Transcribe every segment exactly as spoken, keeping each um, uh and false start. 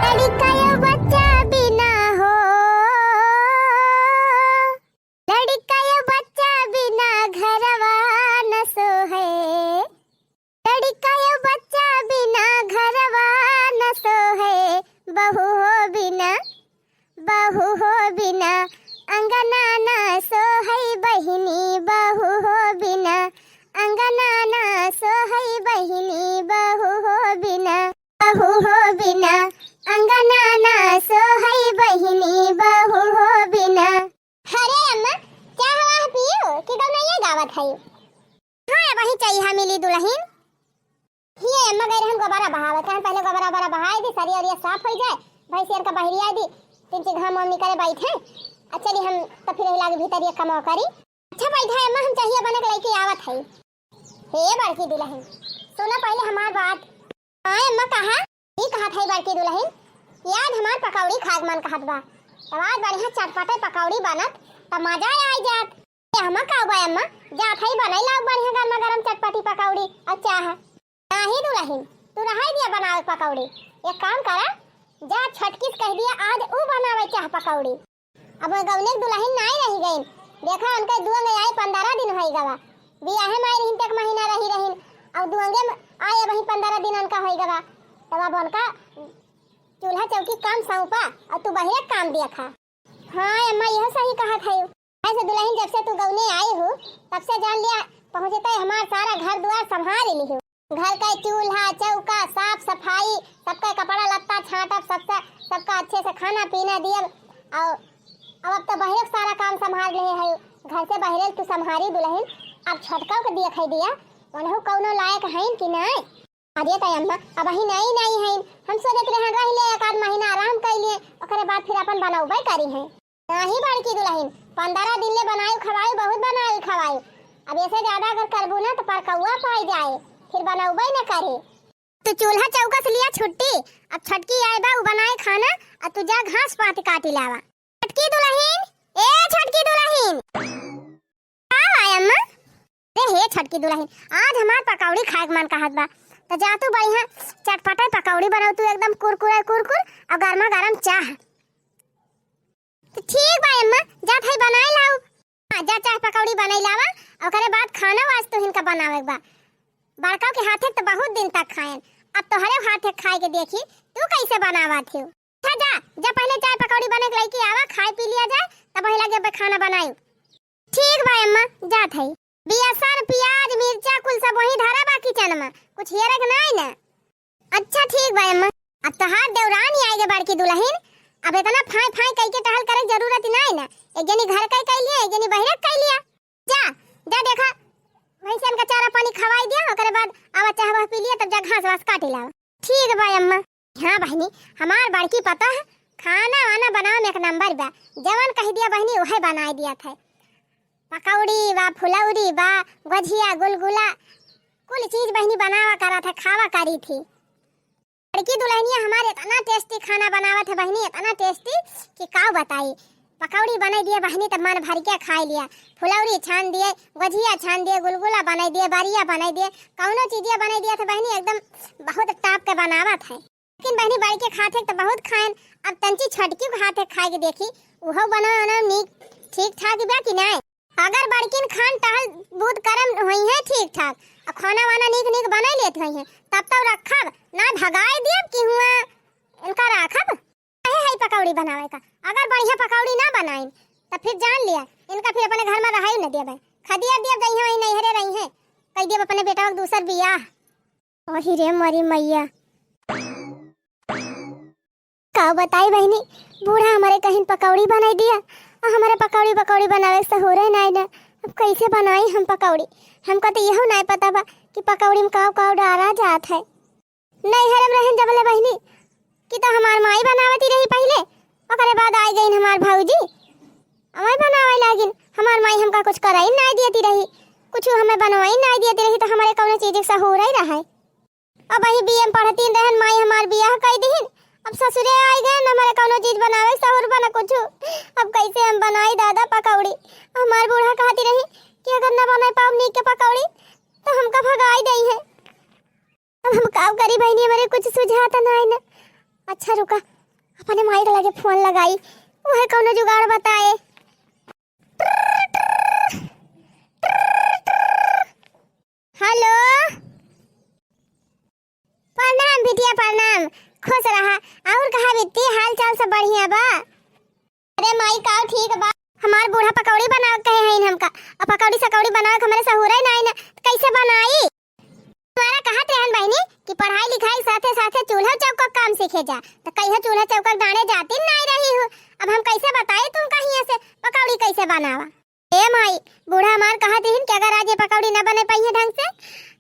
लड़िका या बच्चा बिना हो, लड़िका या बच्चा बिना घरवा न सोहे। लड़िका या बच्चा बिना घरवा न सोहे, बहू हो बिना, बहू हो बिना अंगना न सोहे बहिनी, बहू हो बिना अंगना न सोहे बहिनी, बहू हो बिना, बहू हो बिना अंगना न सोहे बहिनी, बहू हो बिना। अरे अम्मा, चाह वाह पियो कि गवनैया गावत है? हाँ, अबहीं चइहा मिली दुलहिन। हिये अम्मा गए रहन गोबरा बहावे, कहन पहिले गोबरा ओबरा बहाए दी, सरिया ओरिया साफ होइ जाए, भैंसियन का बहरिया दी, तीन चार घाम वाम निकरे बैठे, आ चली हम तो फिर यही लागे भीतर ये कमवा करी। अच्छा बैठा अम्मा, हम चहिया बने के लइके आवत है। हे बड़की दुलहिन, सुना पहिले हमार बात। हाँ अम्मा, कहा? ई कहत है बड़की दुलहिन, आज हमार पकौड़ी खाए के मन कहत बा। तब आज बढ़िया चटपटे पकौड़ी बनत, तब मजा आई जात। ए अम्मा, का बा अम्मा, जात है बनाई लाओ बढ़िया गरमा गरम चटपटी पकौड़ी और चाह। नाही दुलहिन, तू रहाई दिया बनावे पकौड़ी। एक काम करा, जा छोटकी से कह दिया आज ऊ बनावे चाह पकौड़ी। अब ओए गवने के दुलहिन नाई रहि गइन। देखा, उनके दुअंगे आए पंद्रह दिन होइ गवा। बियाहे मा आई रहिन, त एक महीना रही रहिन। अब दुअंगे मा आए, अबहीं पंद्रह दिन उनका होइ गवा। तब अब उनका चूल्हा चौकी काम सौंपा, और तू बहिरे काम देखा। हाँ अम्मा, यह सही कहत है। ऐसे दुलहिन, जब से तू गवने आई हो, तब से जान लिया, पहुँचते हमार सारा घर दुआर संभाल ली हो। घर का चूल्हा, चौका, साफ सफाई, सबका कपड़ा लत्ता छांटब, सबसे, सबका अच्छे से खाना पीना दियब। और अब, अब तो बहिरे के सारा काम संभाल रहे है, घर से बहिरे तू संभारी दुलहिन। अब छोटका के दिया खाई दिया, उनहु कौनो लायक हइन कि नाय? अरे त अम्मा, अबहीं नाई नाई हइन, हम सोचत रहन रह ले एक आध महीना आराम कर लिए, ओकरे बाद फिर अपन बनौबे करी हैं। नाही बड़की दुलहिन, पंद्रह दिन ले बनायु खवायु, बहुत बनायु खवायु। अब ऐसे ज्यादा अगर करबू ना तो परकौआ पाई जाए, फिर बनौबे न करे। तू चूल्हा चौका से लिया छुट्टी, अब छोटकी आए बा, उ बनाए खाना, अब तू जा घास पात काटी लावा। छोटकी दुलहिन, ए छोटकी दुलहिन। का बा अम्मा? अरे हे छोटकी दुलहिन, आज हमार पकौड़ी खाए के मन कहत बा, तो जा तू बढ़िया चटपटे पकौड़ी बनाऊ तू, एकदम कुरकुरे कुरकुर और गर्मा गर्म चाह। तो ठीक बा अम्मा, जात है बनाए लाऊ। हाँ, जा चाह पकौड़ी बनाई लावा, ओकरे बाद खाना आज तुहिन का बनावे के बा। बड़का के हाथे तो बहुत दिन तक खाएन, अब तोहरे हाथे खाए के देखी, तू कैसे बनावत हियो। अच्छा जा, जा पहिले चाय पकौड़ी बने के लइके आवा, खाए पी लिया जाए, तब वही लगे अब खाना बनाई। ठीक बा अम्मा, जात है। बेसन, प्याज, मिर्चा कुल सब वही धरा बा किचन में, कुछ हेरे के नाई ना। अच्छा ठीक बा अम्मा। अब तोहार देवरानी आए गे बड़की दुलहिन, अब इतना फाय फाय कई के टहल करे के जरूरत ही नाई ना। एक जनी घर का कई लिया, एक जनी बहिरे का कई लिया। जा, जा देखा, भैंसन का चारा पानी खवाई दिया, ओकरे बाद आवा चाह वाह पी लिया, तब जा घास वास काटी लावा। ठीक बा अम्मा। हाँ बहिनी, हमार बड़की पतोह खाना वाना बनावे में एक नंबर बा, जवन कह दिया बहिनी उहे बनाए दिया था। पकौड़ी बा, फुलौरी बा, गोझिया, गुलगुला, कुल चीज बहिनी बनावा करा था, खावा करी थी। बड़की दुलहनिया हमार इतना tasty खाना बनावत है बहिनी, इतना tasty कि का बताई। पकौड़ी बनाई दिए बहिनी तब मन भर के खाए लिया, फुलौरी छान दिए, गोझिया छान दिए, गुलगुला बनाई दिए, बरिया बनाई दिए, कौनो चीजिया बनाई दिए थे बहिनी, एकदम बहुत top के बनावत है। लेकिन बहिनी बड़की के हाथे तो बहुत खाएन, अब तंची छोटकी के हाथे खाए के देखी, उहो बनो उनो नीक ठीक ठाक बा कि नाय। अगर बड़किन खान टहल बूत करम होई है ठीक ठाक, अब खाना वाना नीक नीक बनाई लेत होई है, तब तो रखब, ना भगाए दियब कि हुआ इनका राखब। काहे है पकौड़ी बनावे का, अगर बढ़िया पकौड़ी ना बनाइन, तब फिर जान लिया, इनका फिर अपने घर में रहाई न देबे, खदिया दियब जइहे वहीं नैहरे रही है, कह दियब अपने बेटा के दूसर बियाह। ओही रे मोरी मैया। का बताई बहिनी, बूढ़ा हमरे कहिन पकौड़ी बनाई दिया, आ हमरे पकौड़ी पकौड़ी बनावे से हो रहे नाई ना। अब कैसे बनाई हम पकौड़ी? हमका तो यहू नाई पता बा कि पकौड़ी में काव काव डारा जात है। नैहर में रहन जबले बहिनी कि तो हमार माई बनावती रही पहिले, ओकरे बाद आई गईन हमार भौजी, अवै बनावे लागिन। हमार माई हमका कुछ कराई नाई दियती रही, कुछ हमें बनवाई नाई दियती रही, तो हमरे कौनो चीज के सहूर ही रहे। अब वही बीए में पढ़तीन रहन, माई हमार बियाह कई दिहिन। अब ससुरे आई गए, न हमरे कौनो चीज बनावे के सहूर बा, न कुछ। अब कैसे हम बनाई दादा पकौड़ी? हमार बूढ़ा कहती रही कि अगर न बनाई पाओ नीक के पकौड़ी, तो हमका भगाई दई है। अब हम का करी बहिनी, हमरे कुछ सुझात नाई न। अच्छा रुका, अपने माई के लगे फोन लगाई, उहे कौनो जुगाड़ बताए। हेलो, प्रणाम बिटिया, प्रणाम। खुश रहा। और कहा बिट्टी, हाल चाल सब बढ़िया बा? अरे माई, का ठीक बा? हमार बूढ़ा पकौड़ी बनावे कहे हईन हमका, और पकौड़ी सकौड़ी बनावे के हमरे सहूरे नाई ना, कैसे बनाई? तुम्हारा कहत रहन बहिनी कि पढ़ाई लिखाई साथे साथे चूल्हा चौका काम सीखे जा, तो कहियो चूल्हा चौका डांड़े जाती नाई रही हूँ। अब हम कैसे बताई तुमका हियाँ से पकौड़ी कैसे बनावा? ए माई, बूढ़ा हमार कहत रहिन कि अगर आज ये पकौड़ी न बने पाइए ढंग से,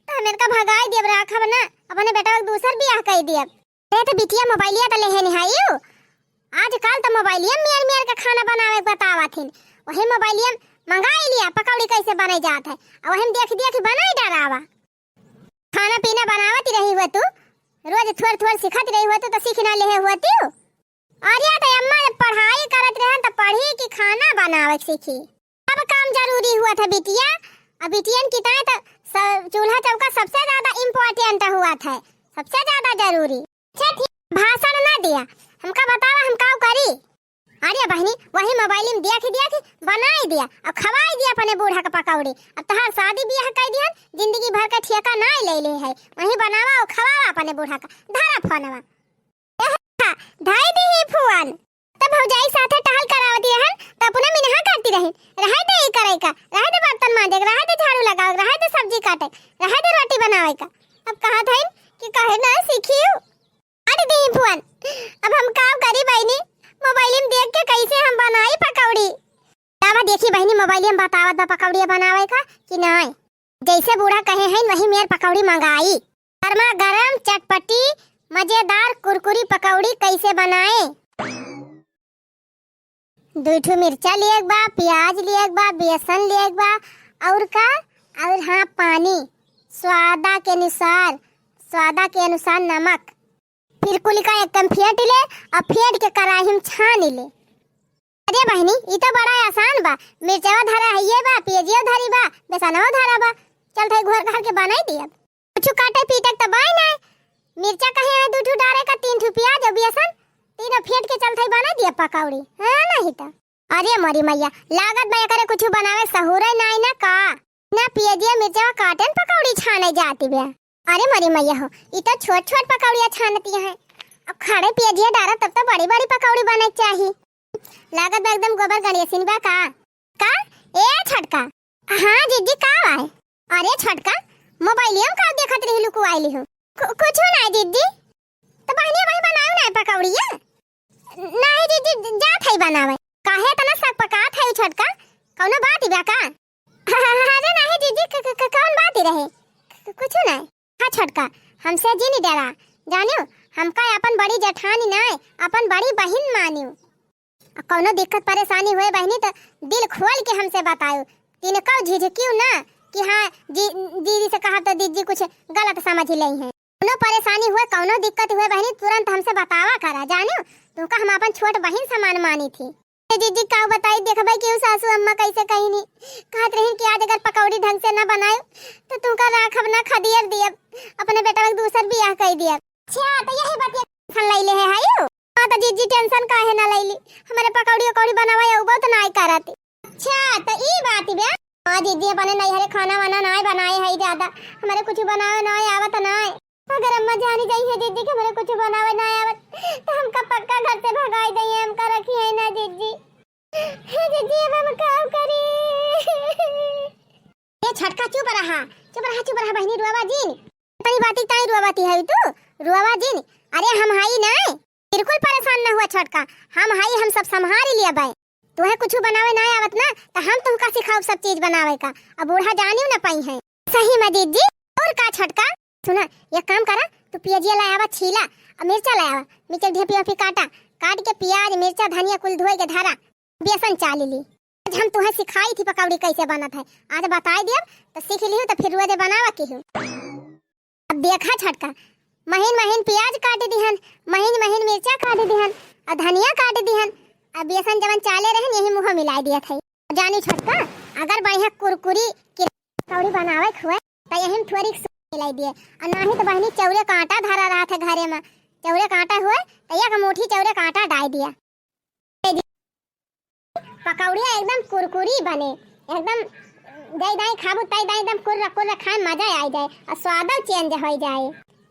तो हम इनका भगाई दियब, राखब ना, अपने बेटा के दूसर बियाह कई दियब। अरे तो बिटिया मोबाइलिया तो लेहे निहाइयो, आजकल तो मोबाइलिया में मेर मेर के खाना बनावे के बतावत हिन, वही मोबाइलिया में मंगाई लिया पकौड़ी कैसे बनाई जात है, और वही में देख देख के बनाई डरावा। खाना पीना बनावत रही हुआ तू, रोज थोड़ थोड़ सिखत रही हुआ तू, तो सीख ना लेहे हुआ तू। अरे तो अम्मा जब पढ़ाई करत रहन तो पढ़ी कि खाना बनावे के सीखी? अब काम जरूरी हुआ था बिटिया। अब बिटियन की ताई तो स-, चूल्हा चौका सबसे ज्यादा इम्पोर्टेंट हुआ था, सबसे ज्यादा जरूरी। अच्छा ठीक, भाषण ना दिया, हमका बतावा हम का करी? अरे बहिनी, वही मोबाइल में देख देख बनाई दिया और खवाई दिया अपने बूढ़ा के पकौड़ी। अब तहार शादी बियाह कई दिहन, जिंदगी भर का ठेका ना ले ले है, वही बनावा और खवावा अपने बूढ़ा का। धरा फोनवा। धाई दीही फुआन। तब भौजाई साथे टहल करावती रहन, त अपना मिनहा करती रही। रहे दे ई करे का, रहे दे बर्तन मांजे का, रहे दे झाड़ू लगावे का, रहे दे सब्जी काटे, रहे दे रोटी बनावे का। अब कहा था कि कहे ना सीखियो। अरे दीही फुआन, अब हम का करी बहिनी, मोबाइल में देख के कैसे हम बनाई पकौड़ी? तावा देखी बहिनी, मोबाइल में बतावत बा पकौड़ी बनावे का कि नाई। जैसे बूढ़ा कहे हैं, वही मेर पकौड़ी मंगाई। गरमा गरम, चटपटी, मजेदार कुरकुरी पकौड़ी कैसे बनाए? दुई ठो मिर्चा लिए के बा, प्याज लिए के बा, बेसन लिए के बा, और का? और हाँ, पानी, स्वादा के अनुसार, स्वादा के अनुसार नमक। फिर कुल का एकदम फेंट ले, और फेंट के कढ़ाई में छान ले। अरे बहिनी, ई तो बड़ा आसान बा। मिर्चवा धरा हइये बा, पियजियो धरी बा, बेसनवा धरा बा। चल, थाई घर घर के बनाई दियब। कुछ काटे पीटे के तो बाई नाय। मिर्चा कहे हैं दू ठू डारे का, तीन ठू प्याज और बेसन, तीनों फेंट के चल थाई बनाई दियब पकौड़ी। हाँ, नहीं तो। अरे मोरी मैया, लागत बा एकरे कुछ बनावे सहूरे नाय ना का? ना पियजिया मिर्चवा काटन पकौड़ी छाने जाती बा। अरे मोरी मैया हो, ई तो छोट छोट पकौड़िया छानती हैं। अब खड़े पियजिया डारा तब तो बड़ी बड़ी पकौड़ी बने के चाही। लागत बा एकदम गोबर गणेशिन बा का? का? ए छोटका। हाँ जिज्जी, का आए? अरे छोटका, मोबाइलिया में का देखत रही लुकुआइली हो? कु-, कुछ ना जिज्जी। तो बहिनी भाई बनाओ ना पकौड़िया। नहीं जिज्जी, जात है बनावे। काहे इतना सक पकात है छोटका? कौनो बात बा का? अरे नहीं जिज्जी, क-, क-, क-, कौन बात ही रहे? क-, कुछ नहीं। हाँ छोटका, हमसे जिन डरा, जानियो, हमका अपन बड़ी जेठानी नाय, अपन बड़ी बहिन मानियो। आ कौनो दिक्कत परेशानी होए बहिनी तो दिल खोल के हमसे बतायो, तिनको झिझकियो ना कि हाँ जी, दीदी से कहा तो दीदी कुछ गलत समझ लेई हैं। कौनो परेशानी हुए, कौनो दिक्कत हुए बहिनी, तुरंत हमसे बतावा करा, जानियो, तुमका हम अपन छोट बहिन समान मानी थी। ए दीदी, का बताई, देखबे कि उ सासू अम्मा कैसे कहिनी, कहत रहिन कि आज अगर पकौड़ी ढंग से ना बनायो, तो तुमका राखब ना, खदियर दियब, अपने बेटा के दूसर बियाह कई दियब। अच्छा, तो यही बात ये टेंशन लैले है, हायो? हाँ, तो जीजी टेंशन काहे ना लैली, हमारे पकौड़ी उकौड़ी बनावे अउबो तो नाय करत। अच्छा, तो ई बात बे। हाँ जीजी, अपने नैहरे खाना वाना नाय बनाए है ज्यादा, हमारे कुछ बनावे नाय आवत नाय। अगर अम्मा जानी जाई है दीदी कि हमरे कुछ बनावे ना आवत, तो हमका पक्का घर से भगाई दई है, हमका रखी है ना दीदी। हे दीदी, अब हम का करी? ए छोटका, चुप रहा, चुप रहा, चुप रहा बहिनी, रुआवा जिन। तनी बाती ताई रुआवाती है तू, रुआवा जिन। अरे हम हाई ना, बिल्कुल परेशान ना हुआ छोटका, हम हाई, हम सब संभारी लिया बाय। तुहे कुछ बनावे ना आवत ना, तो हम तुमका सिखाउब सब चीज बनावे का। अब बूढ़ा जानियो ना पाई है। सही में दीदी, और का छोटका? सुना, एक काम करा, तू पियजिया लायावा छीला, और मिर्चा लायावा, मिर्चा ढेपी वेपी काटा, काट के पियाज, मिर्चा, धनिया कुल धोए के धरा, बेसन चाली ली। आज हम तुहे सिखाई थी पकौड़ी कैसे बनत है, आज बताई दियब, तो सीख लिहू, तो फिर रोजे बनावा किहू। अब देखा छोटका, महीन महीन पियाज काट दिहन, महीन महीन मिर्चा काट दिहन, और धनिया काट दिहन, और बेसन जवन चाले रहन, यही मुँह मिलाई दिया था। जानी छोटका, अगर बढ़िया कुरकुरी की पकौड़ी बनावे के हुए, तो यही में थोड़ी सी मिलाई दिए, और नाही तो बहिनी चौरे कांटा धरा रहा था घरे में, चौरे कांटा हुए, तो एक मुट्ठी चौरे कांटा पकौड़िया एकदम कुरकुरी बने, एकदम जय दाई खाबू तय दाई एकदम कुर्र कुर्र खाए मजा आई जाए और स्वादो change हो जाए।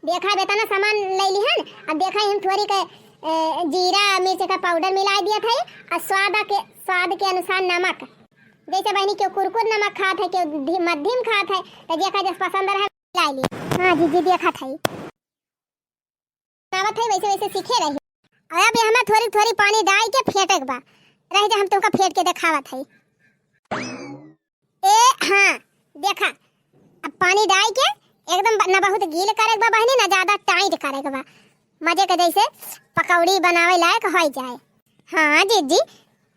देखा बेतना सामान ले लिहन, अब देखा हम थोड़ी के ए, जीरा मिर्च का powder मिला दिया था और स्वाद के, स्वाद के अनुसार नमक। जैसे बहनी केहू कुरकुर नमक खात है, केहू धी-, मध्यम खात है, तो जेका जस पसंद रहे ला ली। हाँ जीजी देखा था बनावत है वैसे वैसे सीखे रही। और अब हमें थोड़ी थोड़ी पानी डाल के फेंटे के बा, रह जा हम तुमका फेंट के देखावत है। ए हाँ, देखा, अब पानी डाल के एकदम ब-, ना बहुत गील करे के बा बहनी, ना ज्यादा tight करे के बा। मजे के जैसे पकौड़ी बनावे लायक हो जाए। हाँ जीजी,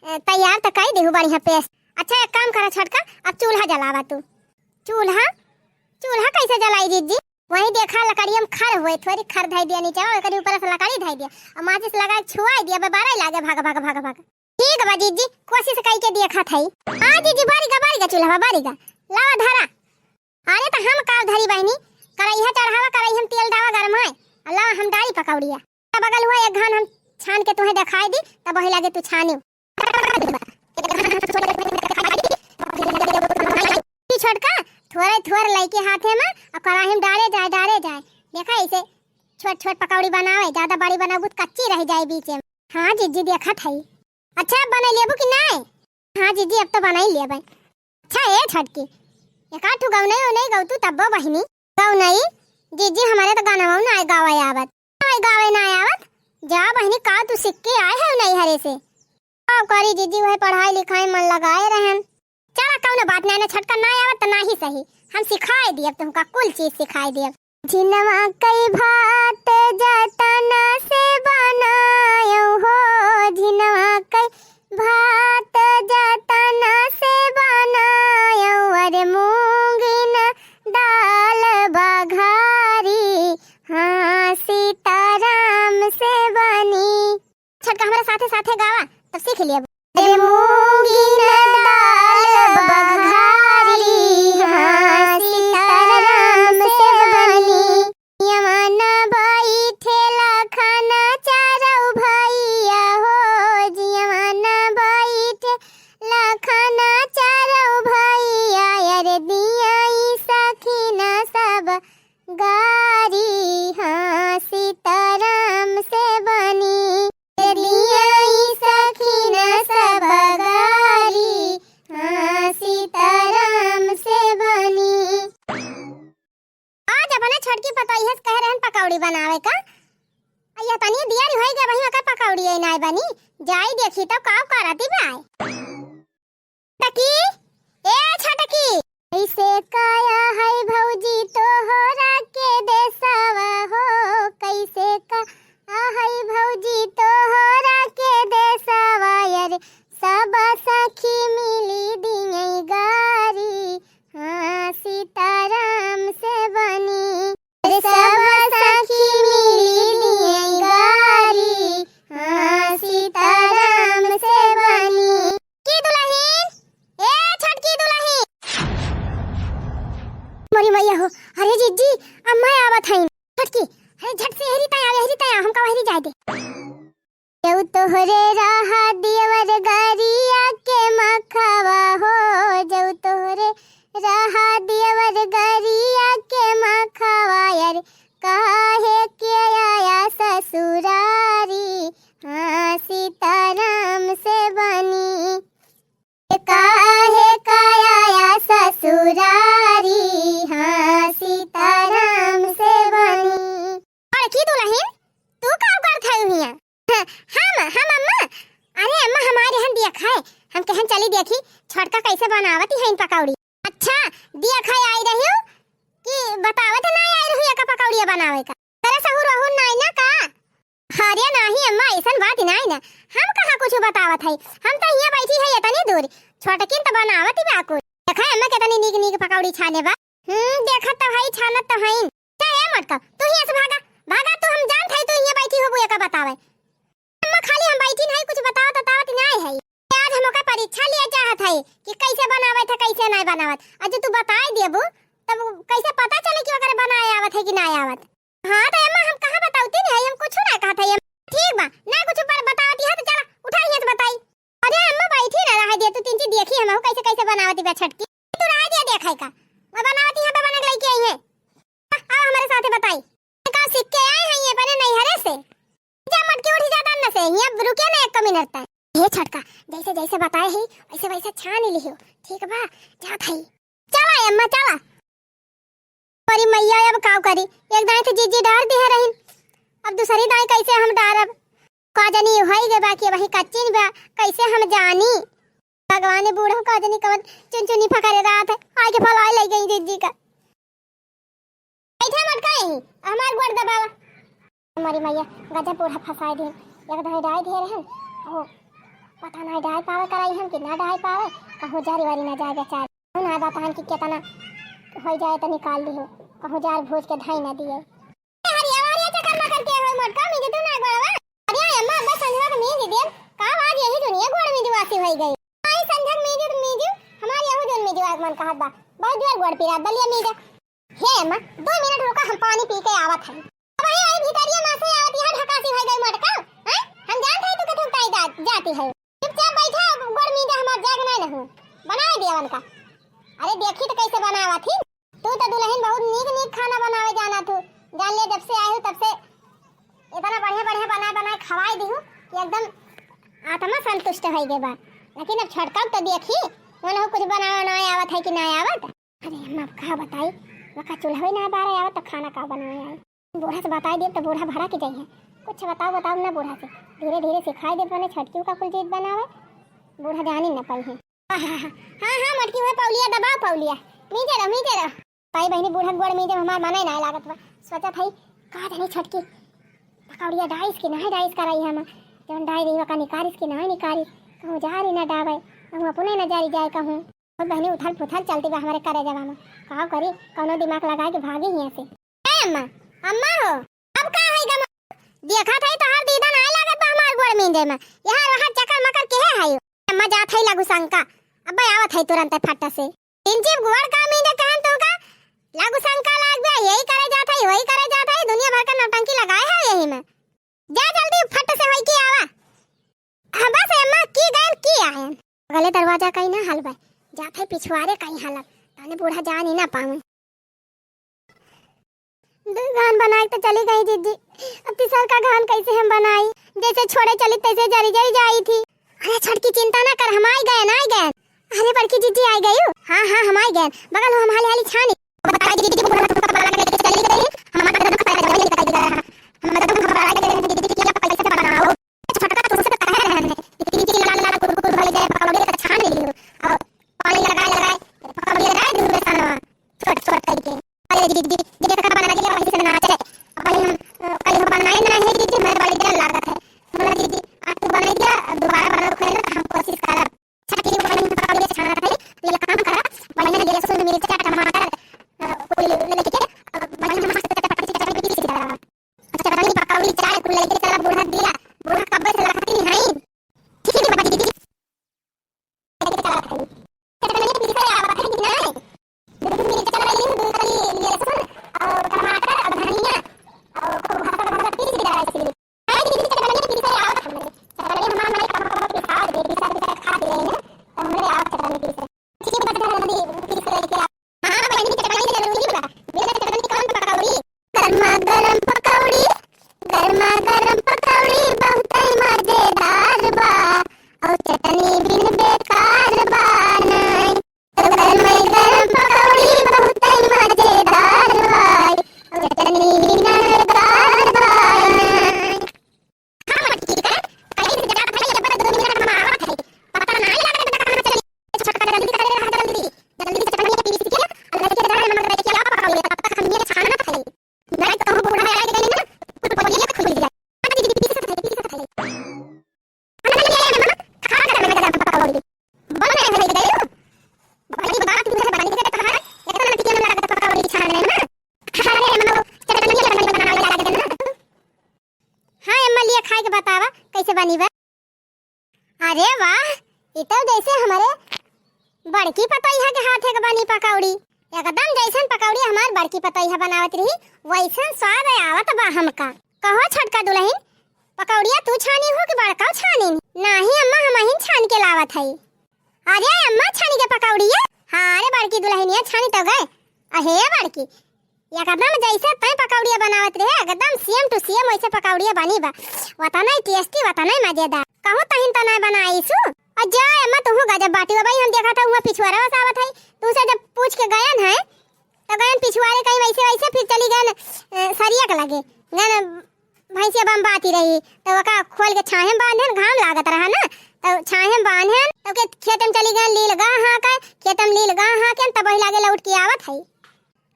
ए, तैयार तो कर देहू बढ़िया paste। अच्छा एक काम करा छोटका, अब चूल्हा जलावा तू। चूल्हा? चूल्हा कैसे जलाई जीजी? वही देखा लकड़िया में खर हुए, थोड़ी खर धई दिया नीचे, ओकरी ऊपर से लकड़ी धई दिया और माचिस लगा के छुआई दिया, बे बारह लागे भग भग भग भग। ठीक बा जीजी, कोशिश कई के देखत हई। हाँ जीजी, बारी का, बारी का चूल्हा, बारी का। लावा धरा। अरे तो हम का धरी बहनी, करैहा चढ़ावा, करैहा में तेल डावा गरमाए, और लावा हम डाली पकौड़िया। तब बगल हुआ एक घान हम छान के तुहे देखाई दी, तब वही लागे तू छानी। छोटका, थोड़े थोड़े लइके हाथे में और कढ़ाई में डारे जाए, डारे जाए। देखा ऐसे छोट छोट पकौड़ी बनावे, ज्यादा बड़ी बनाबू तो कच्ची रह जाए बीच में। हाँ जीजी देखत हई। अच्छा, अब बनाई लेबू कि नाय? हाँ जीजी, अब तो बनाई लेबै। अच्छा ए छोटकी, एक आध ठो गौनई उनई गौतू तब्बो बहिनी। गौनई? जीजी, हमारे तो गाना ना आए गावे आवत। आए गावे ना आवत? जा बहिनी, का तू सीख के आए है नैहरे से? का करी जीजी, वह पढ़ाई लिखाई मन लगाए रहन। चला कौनो बात नाय, ना छोटका ना आवत तो ना ही सही, हम सिखाए दियब तुमका, कुल चीज सिखाए दियब। झिनवा कई भात जतना से बनायो हो, झिनवा कई भात जतना से बनायो, अरे मूंगिन दाल बघारी, हाँ सीताराम से बनी। छोटका हमारे साथे साथे गावा, तब सीख लिया। रे मूंगिन दाल बघारी, हाँ सीताराम से बनी। जियवन बैठे लखन चारौ भैया हो, जियवन बैठे लखन चारौ भैया, अरे दियाई सखिन सब गारी, हाँ सीताराम से बनी। दियाई सखिन सब गारी, हाँ सीताराम से बनी। आज अपने छोटकी पतोहिया से कहे रहन पकौड़ी बनावे का। आ यह तनी देर होई गए, वहीं ओकर पकौड़ी नाय बनी। जाई देखी तो का करती बाय। टकी, ए छोटकी। कैसे काया है भौजी तोहरा के देसवा हो, कैसे का है भौजी तोहरा के देसवा, अरे सब सखी मिली दिए गारी, हाँ सीताराम से बनी। अरे सब सखी मिली दिए गारी, हाँ सीताराम से बनी। की दुलहिन, ए छोटकी दुलहिन। मोरी मैया हो, अरे जीजी, अम्मा आवत हईन। छोटकी, अरे झट से एहरी तया, एहरी तया, हमका वहरी जाए दे। जौ तोहरे रहा दियवर गरिया के मखवा हो, जौ तोहरे रहा दियवर गरिया के मखवा, अरे काहे के आया ससुरारी, हाँ सीताराम से बनी। काहे काया ससुरारी, हाँ सीताराम से बनी। बड़की दुलहिन, तू का करत है हियां? हम, हम अम्मा, अरे अम्मा हमारे यहाँ दिया खाए, हम कहन चली देखी छोटका कैसे बनावत है इन पकौड़ी। अच्छा, दिया खाए आई रही हो कि बतावत ना आई रही का पकौड़िया बनावे का? तेरे सहूर वहूर नाई ना का? अरे नाही अम्मा, ऐसन बात नाही ना। हम कहाँ कुछ बतावत है, हम तो हियां बैठी है इतनी दूर। छोटकिन तो बनावत ही बा कुल। देखा अम्मा कितनी नीक नीक पकौड़ी छाने बा। हम्म, देखत तो है, छानत तो है। चाहे मोटका, तू हियां से भागा, भागा तू, हम जानत है तू हियां बैठी हो बुआ का बतावे। अम्मा खाली हम बैठी नहीं, कुछ बतावत बतावत नहीं है। आज हम ओकर परीक्षा लिया चाहत है कि कैसे बनावत है, कैसे नहीं बनावत। और जो तू बताए देबू, तब कैसे पता चले कि ओकरे बनाए आवत है कि नहीं आवत? हाँ, तो अम्मा, हम कहाँ बतावती नहीं, हम कुछ ना कहत है। ठीक बा, ना कुछ पर बतावती है, तो चला, उठा, हियां से बताई। अरे अम्मा, बैठी ना रहा, कैसे कैसे बनावती बा छोटकी। तू रह दिया देखा का, मैं बनावती यहाँ पे बना के लेके आई है। आ, आओ हमारे साथे बताई। का सीख के आए हैं ये अपने नैहरे से? जा मटकी उठी जा दान से, यहाँ रुके ना एक मिनट तक। हे छोटका, जैसे जैसे बताए ही वैसे वैसे छान लिहो, ठीक बा? जात हई। चला अम्मा चला। अरे मैया, अब काव करी? एक दाई तो जीजी डार दिहे रहिन, अब दूसरी दाई कैसे हम डारब? का जानी होई गए बा कि वही कच्चिन बा, कैसे हम जानी? भगवान, बूढ़ा का जानी कवन चुनचुनी फकरे रात है, आके फलाए लग गई जीजी का। बैठा मटका यहीं, हमार गोड़ दबावा। हमारी मैया, गजब बूढ़ा फंसाए दिन, एक दाई डाई दिहे रहन, ओ, पता ना डाई पावे कराई हम कि ना डाई पावे, कहूँ जारी वारी ना जाए बेचारे। ना बतान कि केतना हो जाए तो निकाल दिहो, कहूँ जार भूज के धाई ना दिए। हरिया वरिया चक्कर में करके हो मटका मीजे तू ना गोड़वा। अरे अम्मा, अब्बा संझवा के मीज देब, का बात यही दुनिया गोड़ मीज वासी होई गई। आई संझक मीज मीज, हमार यहू जोन मीज आग मन कहत बा। बहुत जोर गोड़ पिरात बा, लिया मीज। हे अम्मा, दो मिनट रुका, हम पानी पी के आवत हई। अब आई, आई भितरिया माँ से आवत यहाँ ढकासी होई गई मटका, हैं? हम जानत हई तू के ठुकताई जा-, जाती है। चुपचाप बैठा, गोड़ मीजा हमार जाग नाय नहु। बनाए दिया उनका। अरे देखी तो कैसे बनावत ही। तू तो दुल्हन बहुत नीक नीक खाना बनावे जाना तू। जान ले जब से आए हो तब से इतना बढ़िया बढ़िया बनाए बनाए खवाए दिहू कि एकदम आत्मा संतुष्ट होई गए बा। लेकिन अब छोटका तो देखी, उन्हें कुछ बनावे ना आवत है कि ना आवत। अरे अम्मा, अब का बताई, वका चूल्हा ही ना बारे आवत तो खाना का बनावे आई। बूढ़ा से बताई देब तो बूढ़ा भड़क जाई है। कुछ बताओ, बताओ ना बूढ़ा से, धीरे धीरे सिखाई देब, मने छोटकी का कुल चीज बनावे, बूढ़ा जानी ना पाई है। हाँ, हाँ, हाँ, हाँ, हाँ, मटकी हुए पौलिया दबाओ, पौलिया। मीजे रहो, मीजे रहो। भाई बहनी, बूढ़ा गोड़ मीजे हमार मने ना लागत बा। सोचत हई, का जानी छोटकी पकौड़िया डाइस की नाही डाइस कराई हम। जौन डाई रही, ओका निकारिस की नाही निकारिस। कहूँ जारी ना डावे, कहूँ अपने ना जारी जाए कहूँ। बहुत बहनी उथल पुथल चलती बा हमारे करेजवा में। का करी, कौनो दिमाग लगाए के भागी हियाँ से। ए अम्मा, अम्मा हो, अब का है गमा? देखा था तोहार दीदा ना लागत बा हमार गोड़ मींजे में। यहाँ रहा चकर मकर के है आयो। अम्मा जात है लघु शंका, अब आवत है तुरंत फट से। इंची गोड़ का मींजे कहन तो का? लघु शंका लाग गया, यही करे जात है, वही करे जात है, दुनिया भर का नौटंकी लगाए है यही में। जा जल्दी फट से होई के आवा। हाँ, बस अम्मा, की गैल की आयन। अगले दरवाजा कहीं ना हलबे, जात है पिछुआरे कहीं हलब, ताने बूढ़ा जान ही ना पावे। दू घान बनाए तो चली गई जीजी, अब तीसर का घान कैसे हम बनाई? जैसे छोड़े चली तैसे जरी जरी जाई थी। अरे छोटकी चिंता ना कर, हम आई गए, आई गए। अरे बड़की जीजी आई गई हो? हाँ हाँ हम आई गए, बगल हो हम हाली हाली छानी। हाँ अम्मा, लिया खाए के बतावा कैसे बनी बा। अरे वाह, ई तो जैसे हमारे बड़की पतोहिया के हाथे के बनी पकौड़ी। एकदम जैसन पकौड़ी हमार बड़की पतोहिया बनावत रही, वैसन स्वाद आवत बा हमका। कहो छोटका दुल्हन, पकौड़िया तू छानी हो कि बड़का छानी? नाही अम्मा, हम ही छान के लावत हई। अरे अम्मा, छानी के पकौड़िया? हाँ रे बड़की दुलहिनिया, छानी तो गए। अहे बड़की, एकदम जैसे तैं पकौड़िया बनावत रहे, एकदम same to same वैसे पकौड़िया बनी बा। वतनै tasty, वतनै मजेदार। कहूँ तहिन तो नाय बनाइसु। और जा अम्मा, तुहू गजब बाटी हो भाई, हम देखा था हुआ पिछुआरा बस आवत है, तुहसे जब पूछ के गयन है, तो गयन पिछुआरे कहीं वैसे वैसे, फिर चली गयन, अ, सरिया के लगे। गयन भैंसिया बम्बाती रही, तो ओका खोल के छाहे में बांधेन, घाम लागत रहा ना, तो छाहे में बांधेन, तो के खेत में चली गयन, लील गा हाँके, खेत में लील गा हाँके, तब वही लागे लौट के आवत है।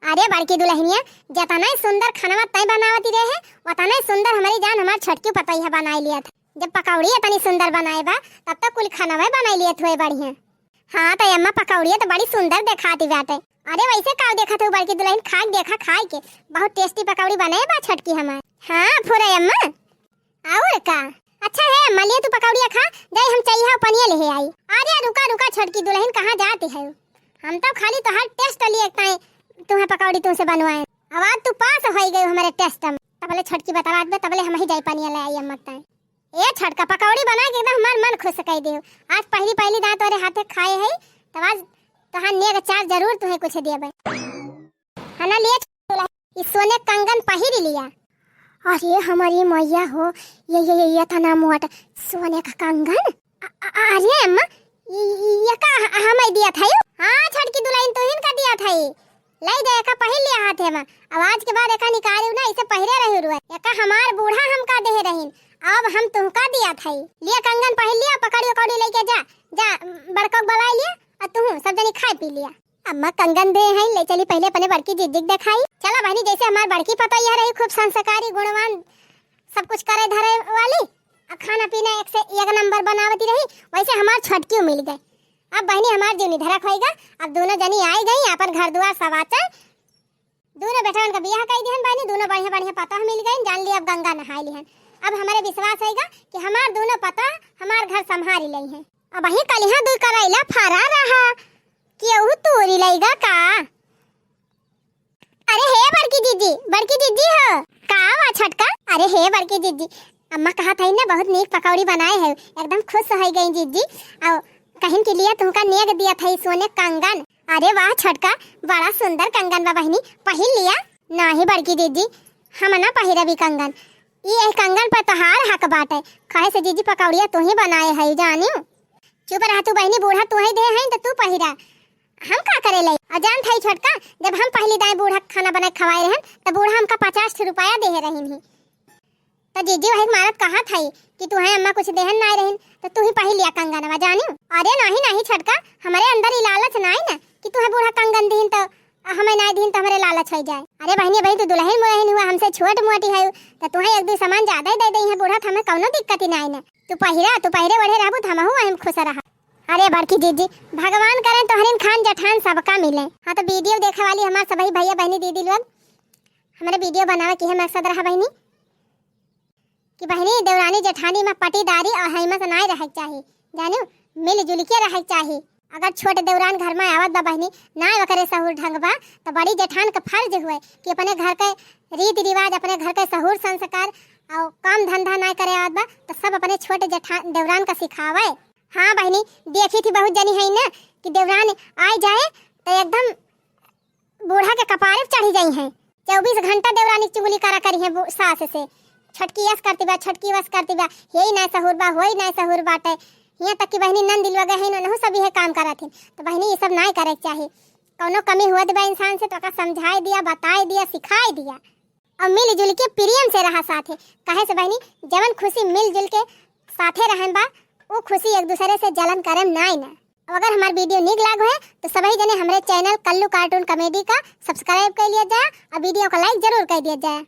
अरे बड़की दुलहिनिया, जतनै सुंदर खनवा तैं बनावती रहे, वतनै सुंदर हमरी जान हमार छोटकी पतोहिया बनाई लियत है। जब पकौड़ी इतनी सुंदर बनाए बा, तब तो कुल खनवा बनाई लियत हुए बढ़िया। हाँ तो अम्मा, पकौड़िया तो बड़ी सुंदर देखाती बाटे। अरे वैसे का देखत हऊ बड़की दुलहिन, खा के देखा, खाए के बहुत tasty पकौड़ी बनाए बा छोटकी हमार। हाँ फुरे अम्मा, और का? अच्छा है अम्मा, ले तू पकौड़िया खा, जाई हम चइहा पनिया लेहे आई। अरे रुका रुका छोटकी दुलहिन, कहाँ जाती है? हम तो खाली तोहार test लिए ताई तुहे पकौड़ी तुहसे बनवाए। अब आज तू पास होई गई हमारे test में। तबले छोटकी बतलात बे, तबले हम ही जाई पनिया ले आई अम्मा ताई। ए छोटका, पकौड़ी बना के एकदम हमार मन खुश कर देउ। आज पहली पहली दाँय तोरे हाथे खाए है, तब आज तोहार नेग चार जरूर तुहे कुछ देबे। है ना, लिए छोटकी दुलहिन, ई सोने कंगन पहिर लिया। अरे हमारी मैया हो, ये, ये, ये, ये तना मोट सोने का कंगन। अ-, अ-, अरे अम्मा, ये, ये का ह-, हमें दिया था यू? हाँ छोटकी दुलहिन, तुहिन का दिया था ये। लाई दे, एका पहिर लिया हाथे में। अब आज के बाद एका निकालिउ ना, इसे पहिरे रही रुआ। एका हमार बूढ़ा हमका देहे रहीन, अब हम तुहका दिया था। लिया कंगन पहिर लिया, पकौड़ी उकौड़ी लेके जा, जा बड़का बुलाई लिया, और तुहू सब जनी खाए पी लिया। अम्मा कंगन दे हैं, ले चली पहले अपने बड़की जिज्जी के देखाई। चला बहनी, जैसे हमार बड़की पतोहिया रही खूब संस्कारी गुणवान, सब कुछ करे धरे वाली, आ खाना पीना एक से एक नंबर बनावती रही, वैसे हमार छोटकियो मिल गए। अब बहनी हमार जीवनी धरक होइगा। अब दोनों जनी आई गई, अपन घर दुआर सब आचल, दोनों बेटवन का बियाह कई दिहन बहनी, दोनों बढ़िया बढ़िया पतोह मिल गई, जान ली अब गंगा नहाई लिहन। अब हमारे विश्वास होइगा कि हमार दोनों पतोह हमार घर संभारी लई हैं। अब वही कलिहा दुई करैला फरा रहा, केहू तोरी लइगा का? अरे हे बड़की जिज्जी, बड़की जिज्जी हो। का बा छोटका? अरे हे बड़की जिज्जी, अम्मा कहत हई ना बहुत नीक पकौड़ी बनाए है, एकदम खुश होइ गई जिज्जी। और कहिन के लिए तुमका नेग दिया था ई सोने कंगन। अरे वाह छोटका, बड़ा सुंदर कंगन बा बहिनी, पहिर लिया। नाही बड़की जिज्जी, हम ना पहिरब ई कंगन, ई एह कंगन पर तोहार हक बाटे, काहे से जिज्जी पकौड़िया तू ही बनाए है जानियो। चुप रह तू बहिनी, बूढ़ा तू ही दे हैं तो तू पहिरा, हम का करे लई? और जान थाई छोटका, जब हम पहली दाई बूढ़ा खाना बनाए खवाए रहन, तो बूढ़ा हमका पचास ठो रुपया देहे रहीन ही। तो जीजी वही मारत कहा थाई कि तू है अम्मा कुछ देहन नाय रहीन, तो तू ही पहिर लिया कंगनवा जानियो। अरे नाही नाही छोटका, हमारे अंदर ई लालच नाय ना कि तू है बूढ़ा कंगन दीन तो हमें नाय दीन तो हमारे लालच हो जाए। अरे बहनी, बहनी तू दुलहिन मुलहिन हुआ, हमसे छोट मोटी है, तो तू है एक दो सामान ज्यादा ही दे दे है बूढ़ा, तो हमें कौनो दिक्कत ही नाय ना। तू पहिरा, तू पहिरे ओढ़े रहबू तो हमहू वहीं खुश रहा। अरे बड़की जीजी, भगवान करे तोहरिन खान जठान सबका मिले। हाँ तो video देखे वाली हमार सबही भैया बहनी दीदी लोग, हमारे video बनावे के है मकसद रहा बहनी कि बहनी देवरानी जेठानी में पटीदारी और हैमत नाय रहे के चाही, जानियो, मिलजुल के रहे के चाही। अगर छोट देवरान घर में आवत बा बहनी, नाय ओकरे सहूर ढंग बा, तो बड़ी जेठान के फर्ज हुए कि अपने घर के रीति रिवाज, अपने घर के सहूर संस्कार और काम धंधा नाय करे आवत बा, तो सब अपने छोट जेठान देवरान का सिखावे। हाँ बहनी, देखी थी बहुत जनी है ना कि देवरान आय जाए तो एकदम बूढ़ा के कपारे पे चढ़ी जाई हैं। चउबीस घंटा देवरानी के चुगली करा करी हैं बू-, सास से। छोटकी यस करती बा, छोटकी वस करती बा, हेई नाय सहूर बा, होई नाय सहूर बाटे। हियाँ तक कि बहनी नंद दिलवा गए हैं, उनहु सब यह काम करत हैं। तो बहनी ये सब नाय करे के चाही। कौनो कमी हुआ बा इंसान से तो ओका समझाए दिया, बताए दिया, सिखाए दिया। और मिलजुल के प्रेम से रहा साथे। काहे से बहनी, जवन खुशी मिलजुल के साथे रहन बा, उ खुशी एक दूसरे से जलन करम नाय ना। अब अगर हमार video नीक लाग है तो सभी जने हमरे channel कल्लू cartoon comedy का subscribe कर लिया जाए और video का like जरूर कर दिया जाए।